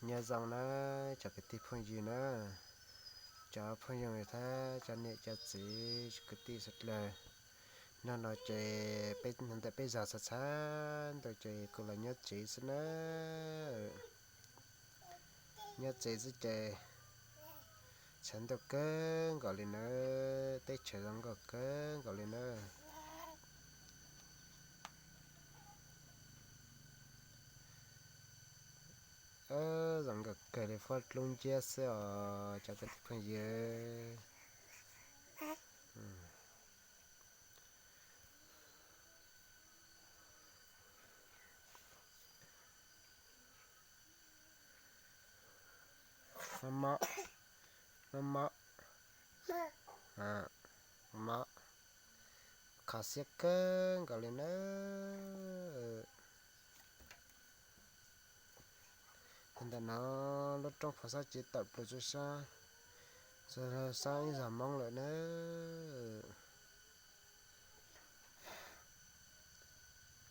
Nyob zoo na cov kwv tij phooj ywg na, cov phooj ywg thiab cov niam cov txiv kwv tij sawv daws. Hnub no ces peb ntawm peb zos txhab txhab ntuj ces kuj los nyob tsev xwb na. Nyob tsev xwb ces tshav ntuj kawg nkaus li nawb, teb chaws zoo nkauj kawg nkaus li nawb. Zoo nkauj kawg li, fob dlub nciab xwb os cov kwv tij phooj ywg. Mob mob, mob mob, mob, kho siab kawg nkaus li nawb. Ntawm no lub roob Phuv Xob Cev tawm plaws tsuas sab, tsuas sab ib zos Hmoob lawm nawb.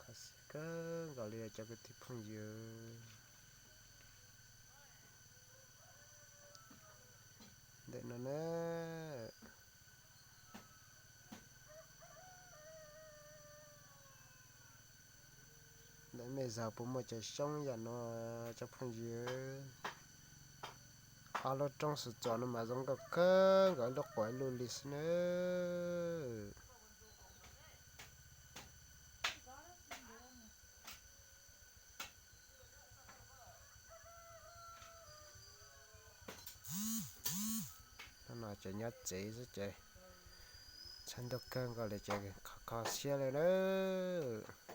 Kho siab kawg nkaus li cov kwv tij phooj ywg. Ntawm no na, ntawm mej zos puas muaj cov xyoob yam no cov phooj ywg? Ob lub roob xuas txos no mas zoo nkauj kawg nkaus ib lub quas ib lub li xwb nawb. Hnub no ces nyob tsev xwb ces tshav ntuj kawg nkaus li ces kho kho siab li nawb.